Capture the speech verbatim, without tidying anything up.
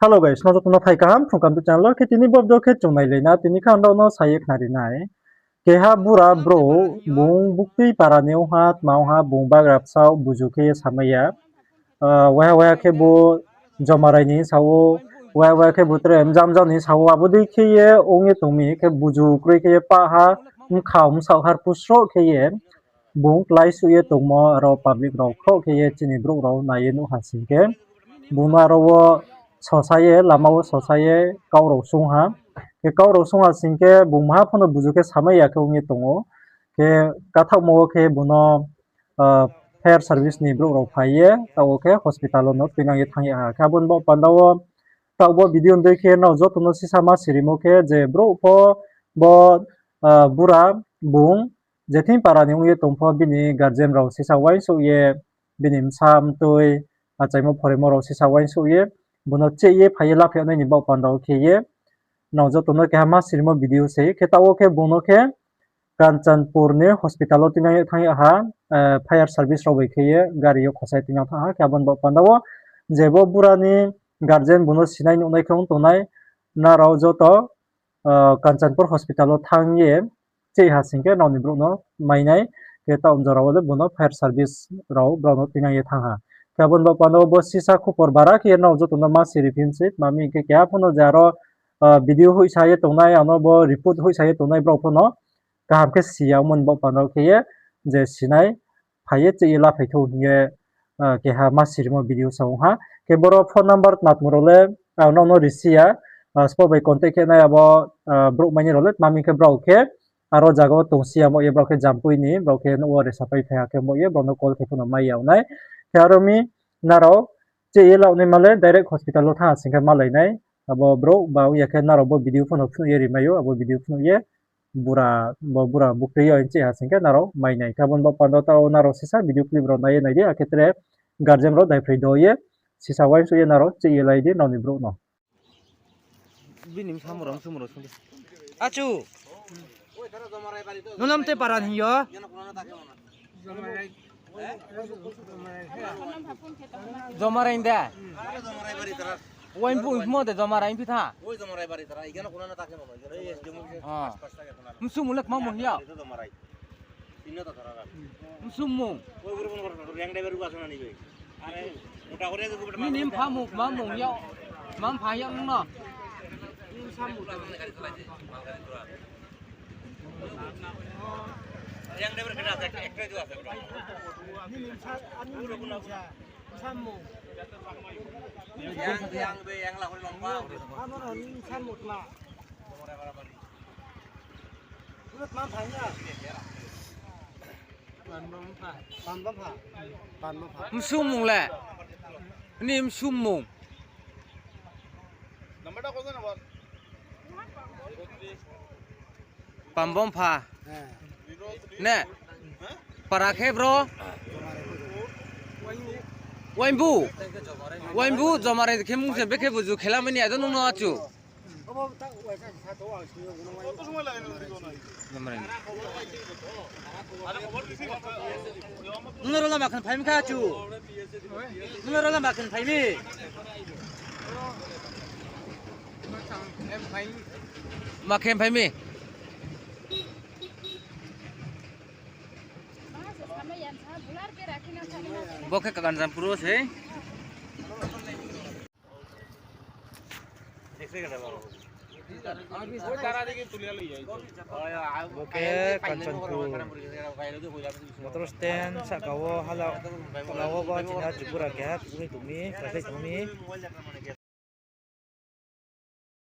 Hello guys, nrao joto no phai kaham Phrung Kaham YouTube channel wo. Khe tini bo video khe chung nailai na, tini khe ang nrao no sa ye khnari nai. Keha bura brouh, bung buktui para ni ong ha, tma ong ha, bung bagra bsaoh buzu khe ye samai ya. Ah, waiha waiha khe bo jomarai ni sa ou, waiha waiha khe bo tre mjamjam ni sa ou, abo dei khe ye ong ye tong mi, khe buzu kroi khe ye pah ha, bkha bsaoh harpu sroh khe ye, bung klái suh ye tongmo, aro public rao khroh khe ye chini brouh rao nai ye nuh ha sing khe, bung no aro wo sosa ye, lama wo sosa ye kau rao sung ha. Khe kau rao sung ha sing khe, bung maha pho no buzu khe samai ya khe ong ye tong ou. Khe kathaohmo wo khe bung no, ah, fire service ni brouh rao phai ye, taoh wo khe hospital wo no tuinang ye thanng ye ha. Khe abo ni baoh panda wo, taoh bo video ni dei khe nrao joto no sisa ma sirimo khe, je brouh pho bo, ah, bura bung, je thing para ni ong ye tong pho bini guardian rao sisa uaingsouh ye, bini bsa mtoi, achaimo phoraimo rao sisa uaingsouh ye, bung no cheh ye phai ye laphai yag nai ni baoh panda wo khe ye, nrao joto no keha ma sirimo video se, khe taoh wo khe bung no khe Kanchanpur ni hospital wo tuinang ye thanng ye ha, eh, fire service rao bai khe ye gari yo khosai tuinang thanng ha. Khe abo ni baoh panda wo je bo bura ni guardian bung no sinai nuhnai khe ong tongnai, nrao joto, ah, Kanchanpur hospital wo thanng ye cheh ha sing khe nrao ni brouh no mai nai. Khe taoh jora wo le bung no fire service rao brao no tuinang ye thanng ha. Khe abo ni baoh panda wo bo sisa khupor bara khe ye nrao joto no ma siri phi mi se, tma mi hing khe keha pho no je aro, ah, video hoihsa ye tongnai, ano bo report hoihsa ye tongnai brao pho no kaham khe si ya ongmo ni baoh panda wo khe ye, je sinai phai ye cheh ye laphai thou hing ye, ah, keha ma sirimo video sa ong ha. Khe boro phone number tma tma rao le, ah, nrao no risi ya, ah, sbo bai contact khe nai abo, ah, brouh mai ni rao le, tma mi hing khe brao khe aro jaga wo tongsi ya mo ye, brao khe Jampui ni, brao khe nouh wo resa pai phai ha khe mo ye, brao no call khe pho no mai ya ong nai. Khe aro mi nrao cheh ye la naima le direct hospital wo thanng ha sing khe malai nai. Abo brouh ba ong ya khe nrao bo video pho no phnuh ye rimai ou, abo video phnuh ye bura, bo bura buktui yo cheh ha sing khe nrao mai nai. Khe abo ni baoh panda wo taoh nrao sisa video clip rao nai ye nai di, akhe tre guardian rao daiphroi do ye, sisa uaingsouh ye nrao cheh ye lai di nrao ni brouh no. Bini bsa moro, msu moro sung di. Achu! Nung nam te para hing yo? Jomarai de. Wain bu mo de Jomarai phi tha. Msu mung le kma mung ya. Msu mung. Bini mpha mung, kma mung ya. Kma mpha ya nung no. Msu mung le. Ni msu mung. Pambom pha. Ne. Para khe bro. Wainbu. Wainbu Jomarai khe mung se bekhe buju khela mani ado nung no achu. Nung no rola makhan phai mi kha chu. Nung no rola makhan phai mi. Makhan phai mi. Bo khe Kanchanpur wo se. Bo khe Kanchanpur motor stand sahka wo hala, tola wo bo chini Tripura keha tongmi, kakhai tongmi.